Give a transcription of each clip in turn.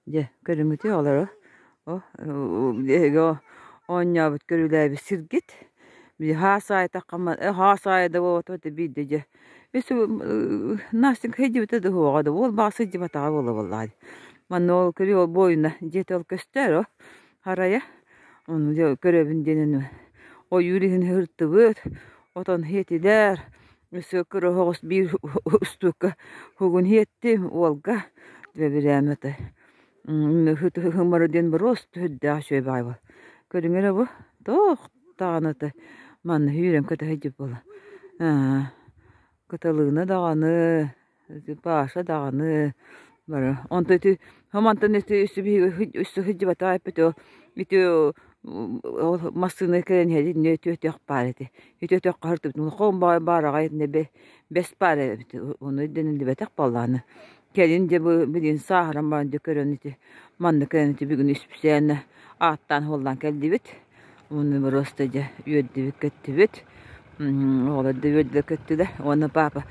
Дьэ, көрүҥүтүй оҕолоро эһиги оонньообут көрүлээбит сиргит. Хаас аайытахха хаас аайы да буолбатах биирдэ дьэ Настенька сылдьыбыта да суоҕа да уол баҕас сылдьыбатаҕа буола буоллаҕа дии. Манна ол көрү ол буойуна дьиэтэ ол көстөр о харайа. Ону дьэ көрөбүн диэн ойуур иһин сырыттыбыт, отон сиэтилэр, өссө кыра оһоҕос биир устуука угун сиэттим уолга бирээмэ Һыммары диэн боруос түһүрдээх үчүгэй баҕайы буол. Көрүҥ эрэ бу туох даҕаны манна сүүрэн көтө сылдьар буола. Кыталыына даҕаны, Паша даҕаны бары. Онтон ити мантан ити өссө сылдьыбатах эппит ити ол массыына кэлэн иһэр итиннэ үтүөтүөх баар этэ. Үтүөтүөх хаһыртыбыт улахан баҕайы баараҕай итиннэ бэс баар эбит. Ону өйдөнүллүбэтэх буоллаҕына. Кэлин дьэ бу билигин сааһыран баран дьэ көрөн ити манна кэлэн ити бүгүн исписээнэ ааттаан-суоллаан кэллибит. Уонна просто дьэ үөрдүбүт-көттүбүт. Оҕолор да үөрдүлэр-көттүлэр. Уонна папа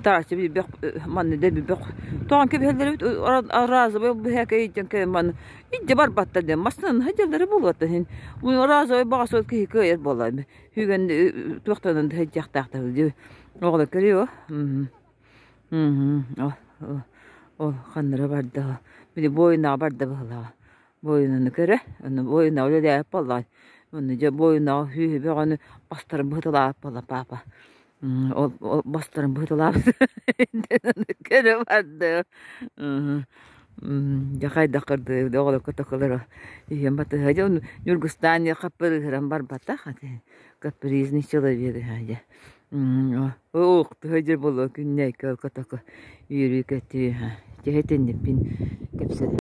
тааччы бөх манна да бөх тоҕон кэбиһэллэр эбит разовый быһака илдьэн кэлэн манна илдьэ барбаттар диэн массыынаны сылдьаллара буолуо иһин разовый баҕас ол киһи кыайар буолла Хүүгэн туохтанан да сылдьыахтаахтар дии оҕолор көрүө Ол ханнара барда, били буойунаҕа барда быһыылааҕа. Буойунаны көрө, онно буойунаҕа үлэлээбит буоллаҕай. Онно дьэ буойунаҕа сүүһү бөҕөнү бастарын быһыталаабыт буолла паапа. Ол ол бастарын быһыталаабыт көрө барда. Дьэ хайдах кырдыы оҕолор котоколоро иһэн батыһа. Дьэ ону Ньургустаан хаппырыыһыран барбатах. Капризный человек дьэ. Уох, төһө дьэ буолуо күннэйкэ котоко үөрүү-көтүү дьэ итинникпин кэпсэтэ.